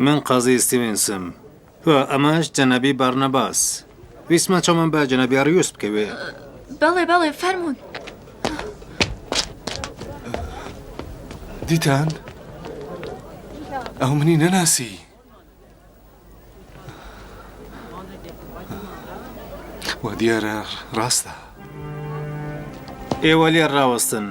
من قازی ستیڤنسم و ئەمەش جەنابی بارناباس. ویستمان چاومان بە جەنابی ئاریوس بکەوێ. بەڵێ بەڵێ فەرموون. دیتان؟ ئەو منی نەناسی. وا دیارە ڕاستە. ئێوە لێر ڕاوەستن.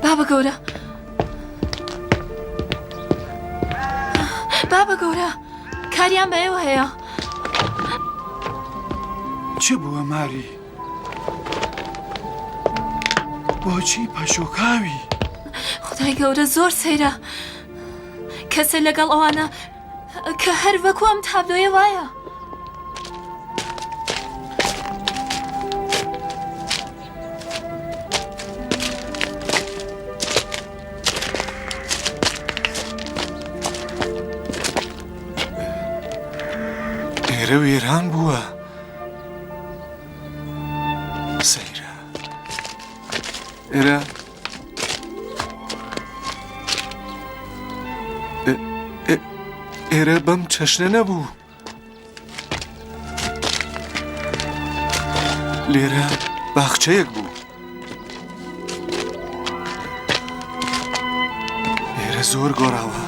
بابە گەورە بابە گەورە کاریان بە ئێوە هەیە. چ بووە ماری؟ بۆچی پەشۆکاوی؟ خدای گەورە زۆر سەیرە کەسێ لەگەڵ ئەوانە کە هەر وەکو ئەم تابلۆیە وایە. ئێرە وێران بووە. سەیرە. ئێرە ئێرە بەم چەشنە نەبوو. لێرە باخچەیەک بوو. ئێرە زۆر گۆڕاوە.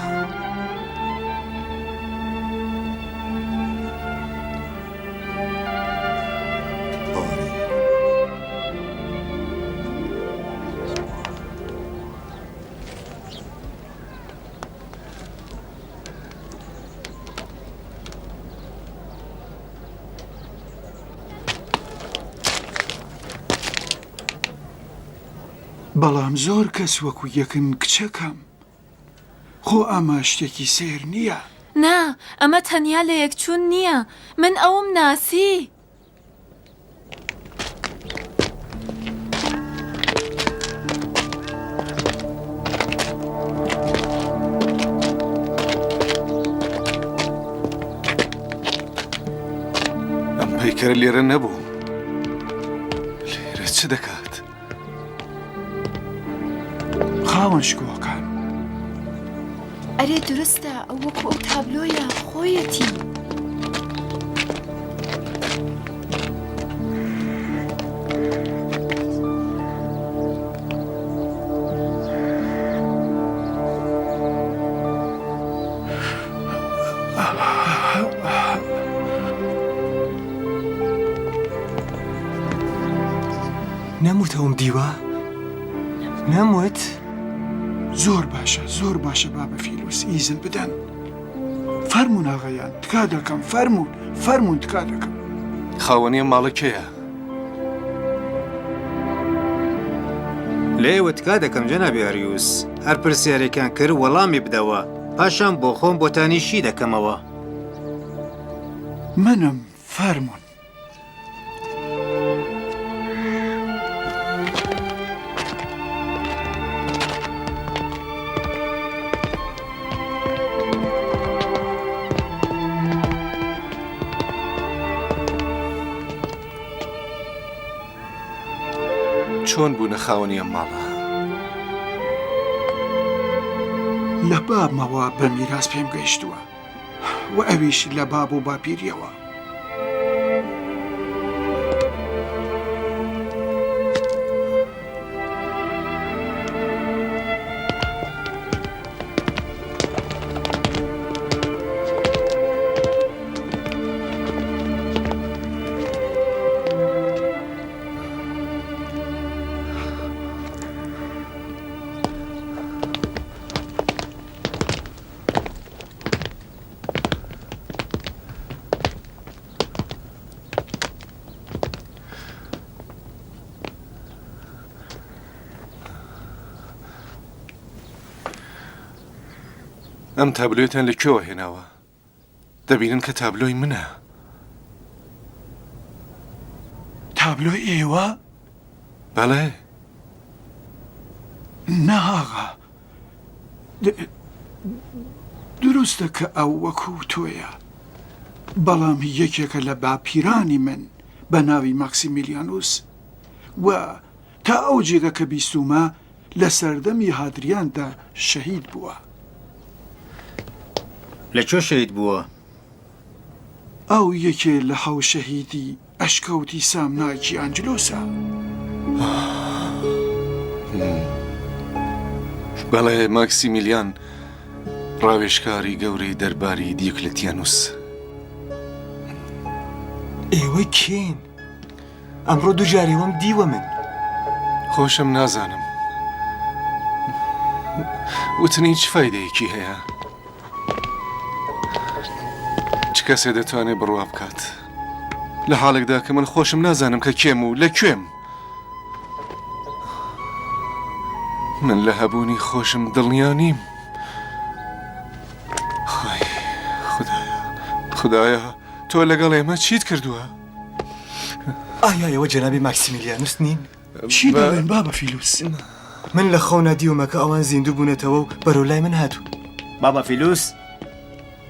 بەڵام زۆر کەس وەکو یەکن کچەکەم. خۆ ئەمە شتێکی سەیر نییە. نا، ئەمە تەنیا لەیەکچوون نییە. من ئەوم ناسی. ئەم پەیکەرە لێرە نەبوو. لێرە چ دەکات؟ خاوەن شکۆکان. ئەرێ دروستە ئەو وەکو ئەو تابلۆیە خۆیەتی. نەموت ئەوم دیوە؟ نەموت؟ زۆر باشە زۆر باشە بابە فیلوس ئیزن بدەن فەرموون ئاغایان تکا دەکەم فەرموون فەرموون تکا دەکەم. خاوەنی ئەم ماڵە کێیە؟ لە ئێوە تکا دەکەم جەنابی ئاریوس هەر پرسیارێکیان کرد وەڵامی بدەوە پاشان بۆ خۆم بۆتانی شی دەکەمەوە. منم فەرموون. چۆن بوونە خاوەنی ئەم ماڵە؟ لە بابمەوە بە میراس پێم گەیشتووە و ئەویش لە باب و باپیریەوە. ئەم تابلۆیەتان لە کوێوە هێناوە؟ دەبینن کە تابلۆی منە. تابلۆی ئێوە؟ بەڵێ. نا ئاغا، دروستە کە ئەو وەکوو تۆیە. بەڵام هی یەکێکە لە باپیرانی من بە ناوی ماکسیمیلیانوس و تا ئەو جێگە کە بیستوومە لە سەردەمی هادریاندا شەهید بووە. لە کوێ شەهید بووە؟ ئەو یەکێ لە حەو شەهیدی ئەشکەوتی سامناکی ئەنجلۆسە. بەڵێ، ماکسیمیلیان، ڕاوێژکاری گەورەی دەرباری دیوکلتیانوس. ئێوە کێن؟ ئەمڕۆ دووجار ئێوەم دیوە من. خۆشم نازانم. وتنی چ فایدەیەکی هەیە؟ چ کەسێ دەتوانێت بڕوا بکات لە حاڵێکدا کە من خۆشم نازانم کە کێم و لە کوێم من لە هەبوونی خۆشم دڵنیا نیم خدایە خدایە تۆ لەگەڵ ئێمە چیت کردووە؟ ئایا ئێوە جەنابی ماکسیمیلیانوس نین؟ چی دەڵێن بابە فیلوس؟ من لە خەونا دیومە کە ئەوان زیندوو بوونەتەوە و بەرەو لای من هاتوون. بابا فیلوس،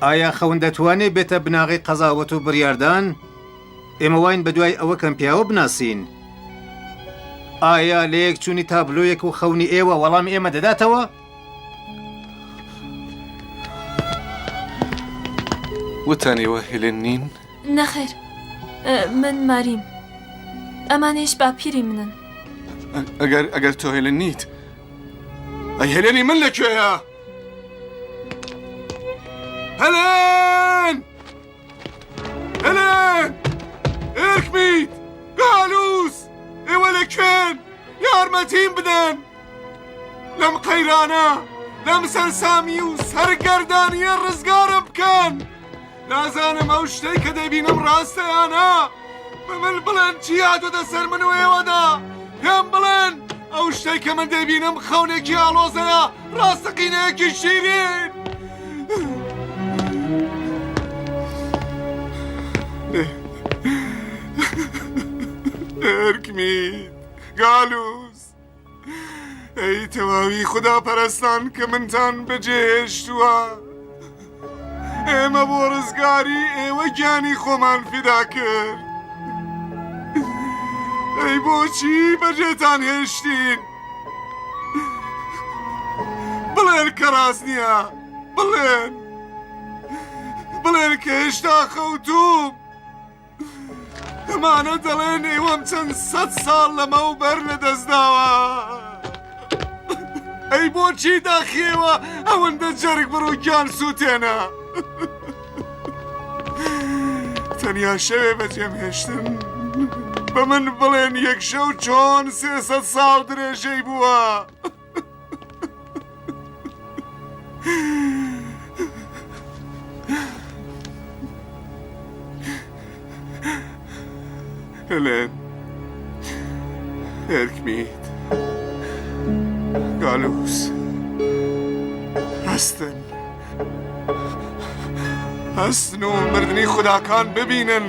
ئایا خەون دەتوانێ بێتە بناغەی قەزاوەت و بڕیاردان؟ ئێمە واین بەدوای ئەوە کەم پیاوە بناسین. ئایا لەیەکچوونی تابلۆیەک و خەونی ئێوە وەڵامی ئێمە دەداتەوە؟ وتان ئێوە هێلێن نین؟ نەخێر من ماریم ئەمانەیش باپیری منن. ئەگەر ئەگەر تۆ هێلن نیت ئەی هێلێنی من لە کوێیە؟ هێلێن! هێلێن! ئێرکمیت! گالوس! ئێوە لە کوێن؟ یارمەتیم بدەن! لەم قەیرانە لەم سەرسامی و سەرگەردانیە ڕزگارم بکەن! نازانم ئەو شتەی کە دەیبینم ڕاستە یا نا بە من بڵێن چی هاتۆتە سەر من و ئێوەدا پێم بڵێن ئەو شتەی کە من دەیبینم خەونێکی ئاڵۆزەیە ڕاستەقینەیەکی شیرین ئەرکمیت گالوس ئەی تەواوی خودا پەرستان کە منتان بەجێهێشتووە ئێمە بۆ ڕزگاری ئێوە گیانی خۆمان فیدا کرد ئەی بۆچی بەجێتان هێشتین بڵێن کە ڕاست نییە بڵێن بڵێن کە هێشتا خەوتووم ئەمانە دەڵێن ئێوەم چەند سەد ساڵ لەمەوبەر لەدەستداوە. ئەی بۆچی داخیەوە ئەوەندە جەرگ بڕ و گیان سووتێنە؟ تەنیا شەوێ بەجێم هێشتن بە من بڵێن یەک شەو چۆن 300 ساڵ درێژەی بووە. هێلێن ئێرکمیت گالوس هەستن هەستن و مردنی خوداکان ببینن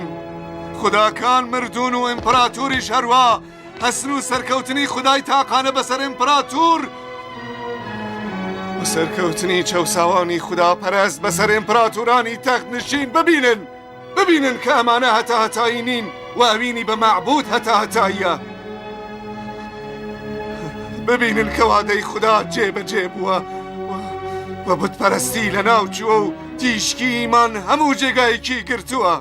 خوداکان مردوون و ئیمپراتوریش هەروا هەستن و سەرکەوتنی خودای تاقانە بەسەر ئیمپراتور و سەرکەوتنی چەوساوانی خوداپەرست بەسەر ئیمپراتورانی تەخت نشین ببینن ببینن کە ئەمانە هەتا هەتایی نین و ئەوینی بە مەعبود هەتا هەتاییە ببینن کە وادەی خودا جێبەجێ بووە و بتپەرستی لەناو چووە و تیشکی ئیمان هەموو جێگایەکی گرتووە.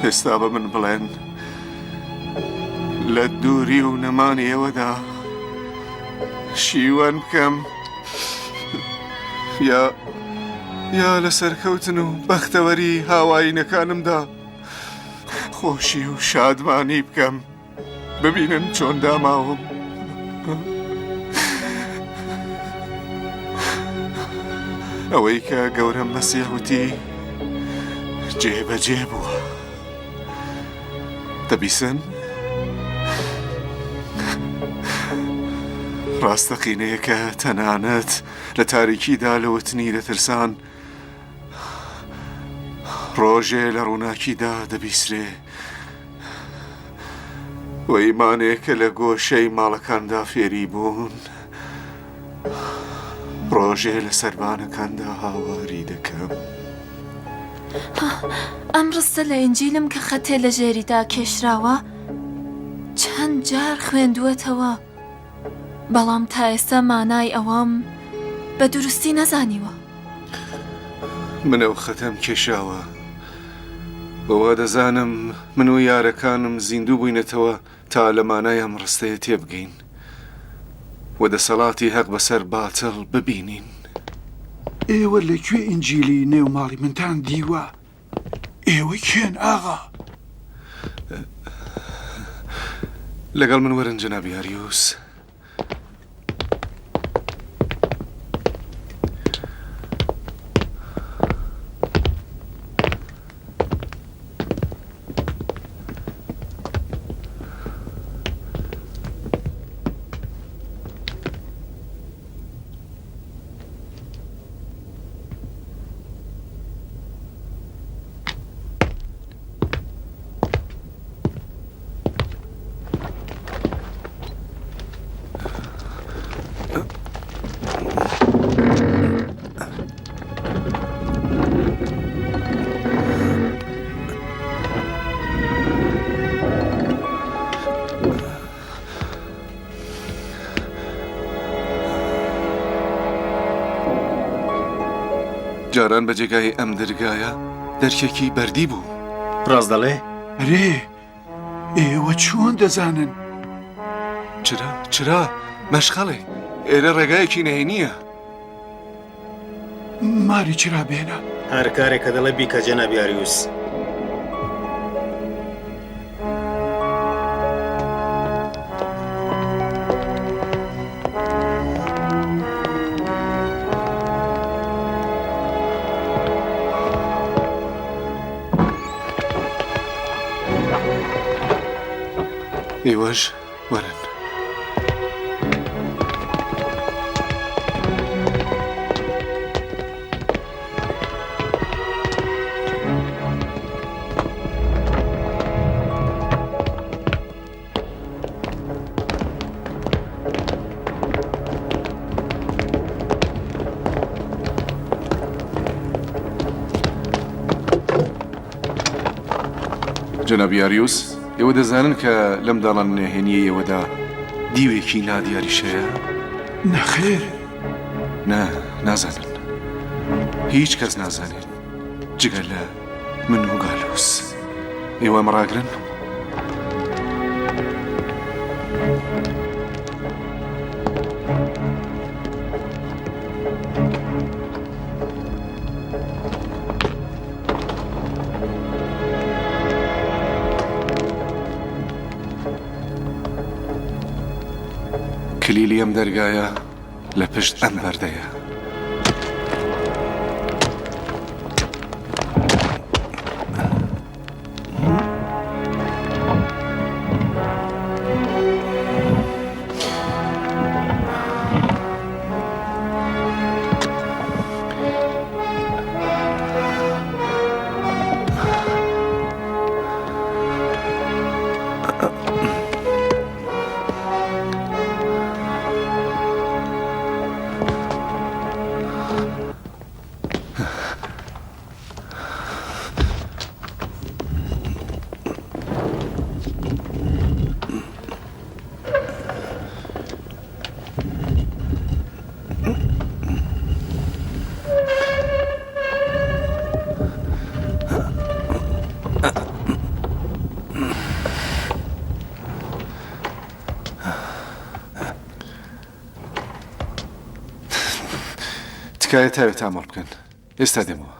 ئێستا بە من بڵێن لە دووری و نەمانی ئێوەدا شیوەن بکەم یا یا لە سەرکەوتن و بەختەوەری هاوایینەکانمدا خۆشی و شادمانی بکەم ببینن چۆن داماوم. ئەوەی کە گەورەم مەسیح وتی جێبەجێ بووە. دەبیسن؟ ڕاستەقینەیەکە تەنانەت لە تاریکیدا لە وتنی دەترسان ڕۆژێ لە ڕووناکیدا دەبیسرێ. و ئیمانێک کە لە گۆشەی ماڵەکاندا فێری بوون، ڕۆژێ لە سەربانەکاندا هاواری دەکەم. ئەم ڕستە لە ئینجیلم کە خەتێ لە ژێریدا کێشراوە چەند جار خوێندووەتەوە، بەڵام تا ئێستا مانای ئەوەم بە دروستی نەزانیوە. من ئەو خەتەم کێشاوە و وا دەزانم من و یارەکانم زیندوو بووینەتەوە تا لە مانای ئەم ڕستەیە تێبگەین و دەسەڵاتی هەق بەسەر باتڵ ببینین. ئێوە لە کوێ ئینجیلی نێو ماڵی منتان دیوە؟ ئێوە کێن ئاغا؟ لەگەڵ من وەرن جەنابی ئاریوس. جاران بە جێگای ئەم درگایە دەرکێکی بەردی بوو. ڕاست دەڵێ؟ ئەرێ ئێوە چۆن دەزانن؟ چرا چرا مەشخەڵێ ئێرە ڕێگایەکی نهێنییە. ماری چرا بێنە. هەر کارێک کە دەڵێ بیکە جەنابی ئاریوس. ئێوەش وەرن. جەنابی ئاریوس، ئێوە دەزانن کە لەم داڵانە نهێنییەی ئێوەدا دیوێکی نادیاریش هەیە؟ نەخێر. نا، نازانن. هیچ کەس نازانێت جگە لە من و گالوس. ئێوە ئەمە ڕاگرن؟ کلیلی ئەم دەرگایە لە پشت ئەم بەردەیە. تکایە تاوێ تامۆڵ بکەن ئێستا دێمەوە.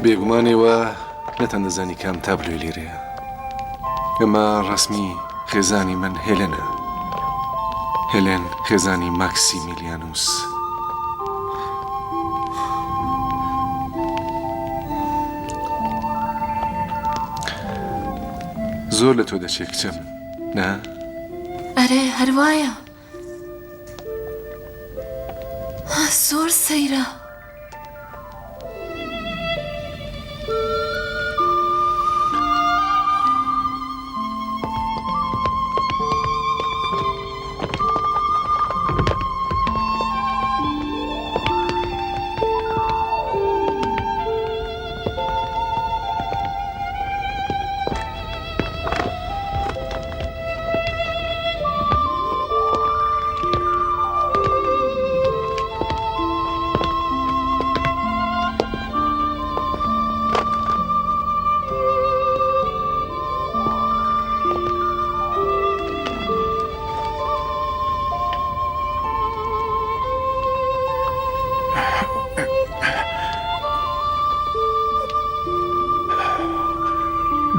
بێگومان ئێوە نەتاندەزانی کام تابلۆی لێرەیە. ئەمە ڕەسمی خێزانی من هێلێنە. هێلێن خێزانی ماکسیمیلیانوس. زۆر لە تۆ دەچێ کچم، نا؟ ئەرێ هەر وایە. زۆر سەیرە.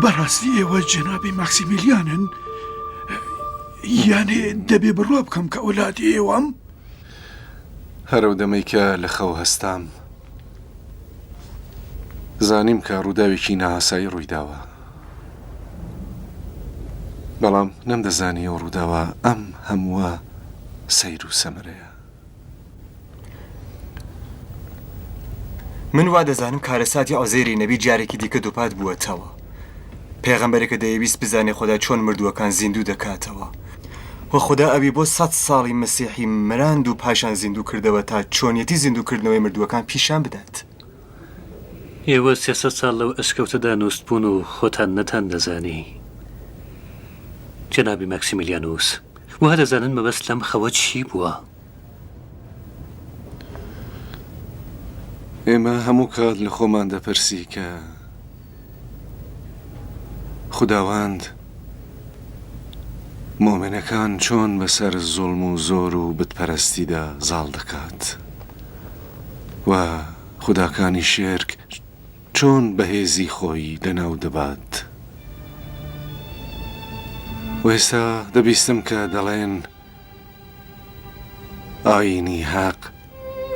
بەڕاستی ئێوە جەنابی ماکسیمیلیانن؟ یانێ دەبێ بڕوا بکەم کە ئەولادی ئێوەم؟ هەر ئەو دەمەی کە لە خەو هەستام زانیم کە ڕووداوێکی نائاسایی ڕوویداوە. بەڵام نەمدەزانی ئەو ڕووداوە ئەم هەمووە سەیر و سەمەرەیە. من وا دەزانم کارەساتی عوزێری نەبی جارێکی دیکە دووپات بووەتەوە. پێغەمبەرێکە دەیەویست بزانێ خودا چۆن مردووەکان زیندوو دەکاتەوە و خودا ئەوی بۆ سەت ساڵی مەسیحی مراند و پاشان زیندوو کردەوە تا چۆنیەتی زیندووکردنەوەی مردووەکان پیشان بدات. ئێوە 300 ساڵ لەو ئەشکەوتەدا نووستبوون و خۆتان نەتاندەزانی. جەنابی ماکسیمیلیانوس، وا دەزانن مەبەست لەم خەوە چی بووە؟ ئێمە هەموو کات لە خۆمان دەپرسی کە خوداوەند مۆمنەکان چۆن بەسەر زوڵم و زۆر و بتپەرستیدا زاڵ دەکات و خوداکانی شێرک چۆن بەهێزی خۆی لەناو دەبات و ئێستا دەبیستم کە دەڵێن ئایینی هەق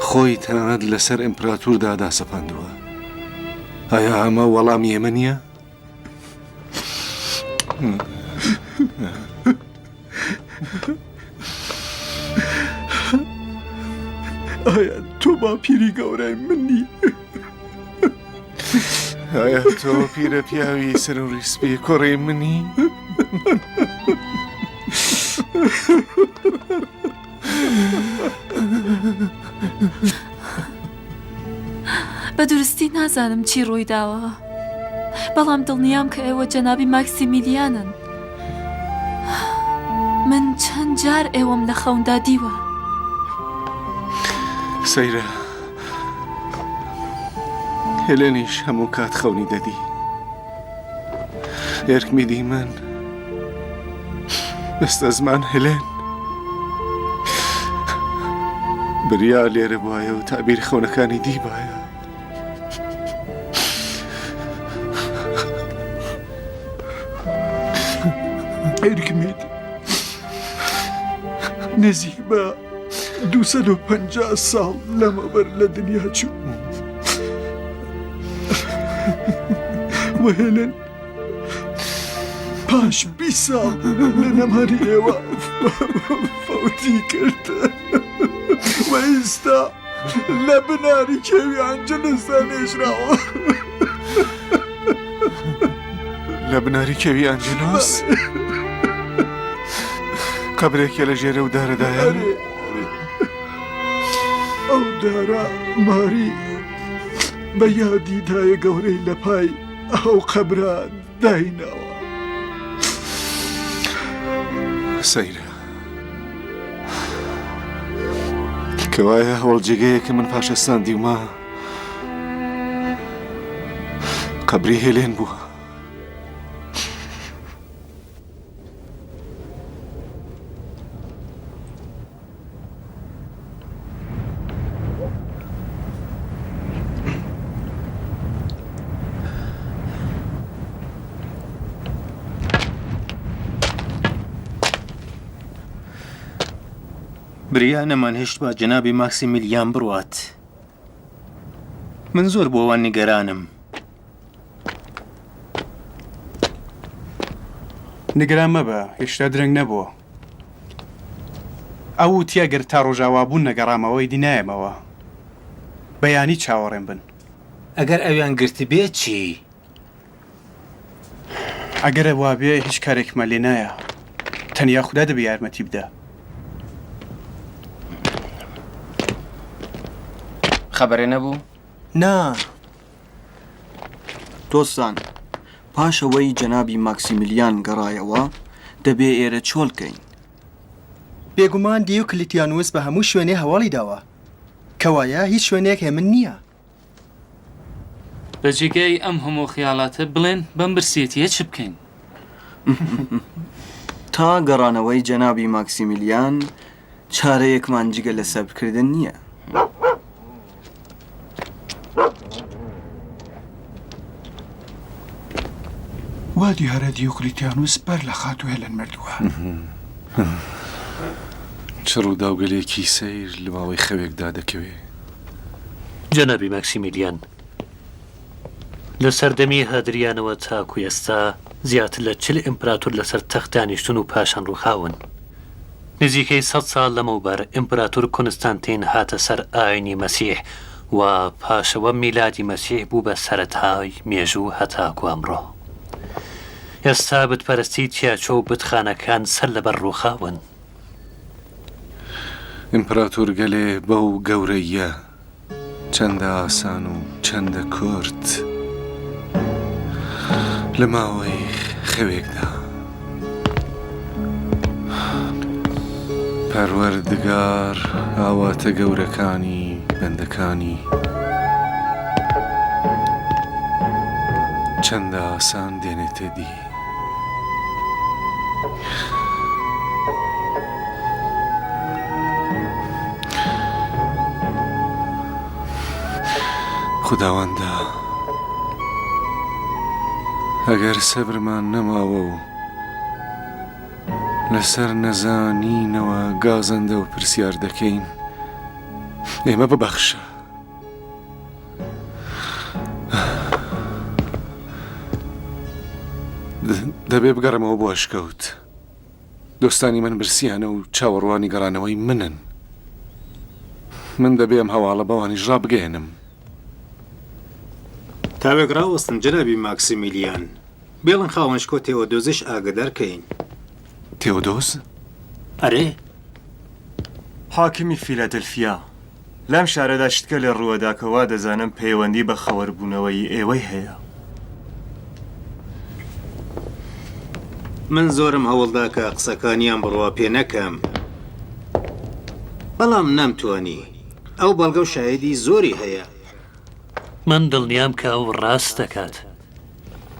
خۆی تەنانەت لەسەر ئیمپراتوردا داسەپاندووە. ئایا ئەمە وەڵامی ئێمە نییە؟ ئایا تۆ باپیری گەورەی منی؟ ئایا تۆ پیرە پیاوی سەر و ڕیسپی کوڕی منی؟ بە دروستی نازانم چی ڕوویداوە بەڵام دڵنیام کە ئێوە جەنابی ماکسیمیلیانن من چەند جار ئێوەم لە خەوندا دیوە. سەیرە هێلێنیش هەموو کات خەونی دەدی. ئێرکمیدی من دەستە زمان هێلێن بریا لێرە بواە و تابیر خەونەکانی دیبایە. ئێرکمید نزیک بە 250 ساڵ لەمەوبەر لە دنیا چوو وهێلن پاش 20 ساڵ لە نەمانی ئێوە فەوتی کرد و ئێستا لە بناری کێوی ئەنجلسدا نێژراوە. لە بناری کێوی ئەنجلۆس؟ قەبرێکە لە ژێرە و دارەدایە؟ ئەو دارە ماری بە یادی دایە گەورەی لە پای ئەو قەبرە دایناوە. سەیرە کەوایە هەوڵ جێگەیەکە من پاشەستان دیومە قەبری هێلێن بووە. بریا نەمانهێشتبا جەنابی ماکسیمیلیان بڕوات. من زۆر بۆ ئەوان نیگەرانم. نیگەران مەبە، هێشتا درەنگ نەبووە. ئەو وتی ئەگەر تا ڕۆژاوابوون نەگەڕامەوە ئیدی نایەمەوە. بەیانی چاوەڕێم بن. ئەگەر ئەویان گرتبێ چی؟ ئەگەر وابێ هیچ کارێکمان لێ نایە. تەنیا خودا دەبێ یارمەتی بدا. خەبەرێ نەبوو؟ نا. دۆستان، پاش ئەوەی جەنابی ماکسیمیلیان گەڕایەوە، دەبێ ئێرە چۆل کەین. بێگومان دیوکلیتیانوس بە هەموو شوێنێ هەواڵی داوە. کەوایە هیچ شوێنێک هێمن نییە. بە جێگای ئەم هەموو خیاڵاتە بڵێن بەم برسێتییە چ بکەین؟ تا گەڕانەوەی جەنابی ماکسیمیلیان چارەیەکمان جگە لە سەبرکردن نییە. وا دیارە دیوکلیتیانوس بەر لە خاتوو هێلن مردووە. چ ڕووداوگەلێکی سەیر لە ماوەی خەوێکدا دەکەوێ. جەنابی ماکسیمیلیان، لە سەردەمی هادریانەوە تاکو ئێستا زیاتر لە 40 ئیمپراتور لەسەر تەخت دانیشتوون و پاشان ڕووخاون. نزیکەی سەد ساڵ لەمەوبەر ئیمپراتور کونستانتین هاتە سەر ئاینی مەسیح و پاشەوە میلادی مەسیح بوو بە سەرەتای مێژوو هەتاکو ئەمڕۆ. ئێستا بتپەرستی تیاچۆ و بتخانەکان سەر لەبەر ڕووخاون. ئیمپراتورگەلێ بەو گەورەییە چەندە ئاسان و چەندە کورت لە ماوەی خەوێکدا. پەروەردگار ئاواتە گەورەکانی بەندەکانی چەندە ئاسان دێنێتە دی. خوداوەندا ئەگەر سەبرمان نەماوە و لەسەر نەزانینەوە گازەندە و پرسیار دەکەین ئێمە ببەخشە. دەبێ بگەڕێمەوە بۆ ئەشکەوت. دۆستانی من برسیانە و چاوەڕوانی گەڕانەوەی منن. من دەبێ ئەم هەواڵە بەوانیش ڕابگەیەنم. تاوێک ڕاوەستن جەنابی ماکسیمیلیان. بێڵن خاوەنشکۆ تێئۆدۆزیش ئاگەدار کەین. تێئۆدۆز؟ ئەرێ. حاکمی فیلادلفیا، لەم شارەدا شتگەلێ ڕووەدا کە وا دەزانم پەیوەندی بە خەوەربوونەوەی ئێوەی هەیە. من زۆرم هەوڵدا کە قسەکانیان بڕوا پێ نەکەم، بەڵام نەمتوانی. ئەو بەڵگە و شاهیدی زۆری هەیە. من دڵنیام کە ئەو ڕاست دەکات.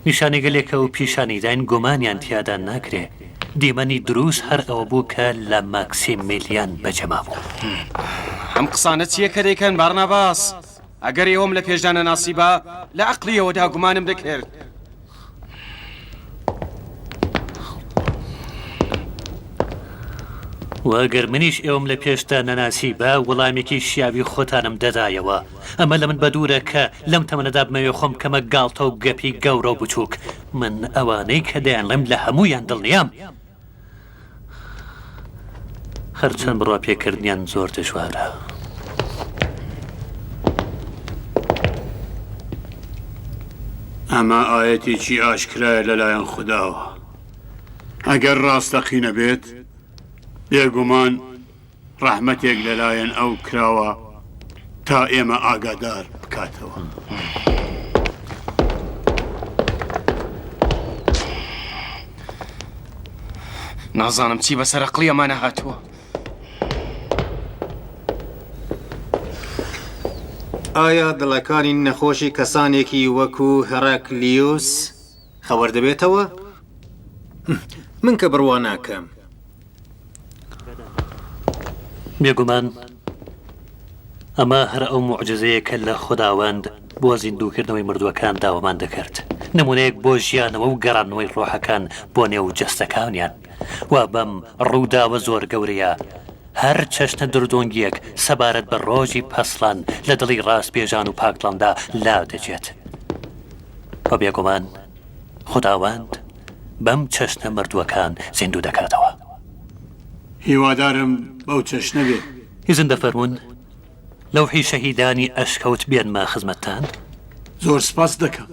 نیشانەگەلێک کە ئەو پیشانی داین گومانیان تیادا ناکرێ. دیمەنی دروست هەر ئەوە بوو کە لە ماکسیمیلیان بەجێ مابوو. ئەم قسانە چییە کە دەیکەن بارناباس؟ ئەگەر ئێوەم لە پێشدا نەناسیبا، لە عەقڵی ئێوەدا گومانم دەکرد. وە گەر منیش ئێوەم لە پێشدا نەناسیبا، وەڵامێکی شیاوی خۆتانم دەدایەوە. ئەمە لە من بەدوورە کە لەم تەمەنەدا بمەوێ خۆم بکەمە گاڵتە و گەپی گەورە و بچووک. من ئەوانەی کە دەیانڵێم لە هەموویان دڵنیام. هەرچەند بڕواپێکردنیان زۆر دژوارە. ئەمە ئایەتێکی ئاشکرایە لەلایەن خوداوە ئەگەر ڕاستەقینە بێت بێگومان ڕەحمەتێک لەلایەن ئەو کراوە تا ئێمە ئاگادار بکاتەوە. نازانم چی بەسەر ئەقڵی ئەمانە هاتووە. ئایا دڵەکانی نەخۆشی کەسانێکی وەکو هێراکلیوس خەوەر دەبێتەوە؟ من کە بڕوا ناکەم. بێگومان ئەمە هەر ئەو موعجیزەیە کە لە خوداوەند بۆ زیندووکردنەوەی مردووەکان داوامان دەکرد، نموونەیەک بۆ ژیانەوە و گەڕاندنەوەی ڕۆحەکان بۆ نێو جەستەکانیان و بەم ڕووداوە زۆر گەورەیە. هەر چەشنە دردۆنگییەک سەبارەت بە ڕۆژی پەسڵان لە دڵی ڕاستبێژان و پاکدڵاندا لادەچێت. و بێگومان خوداوەند بەم چەشنە مردووەکان زیندوو دەکاتەوە. هیوادارم بەو چەشنە بێ. ئیزن دەفەرموون لەوحی شەهیدانی ئەشکەوت بێنمە خزمەتتان؟ زۆر سپاست دەکەم.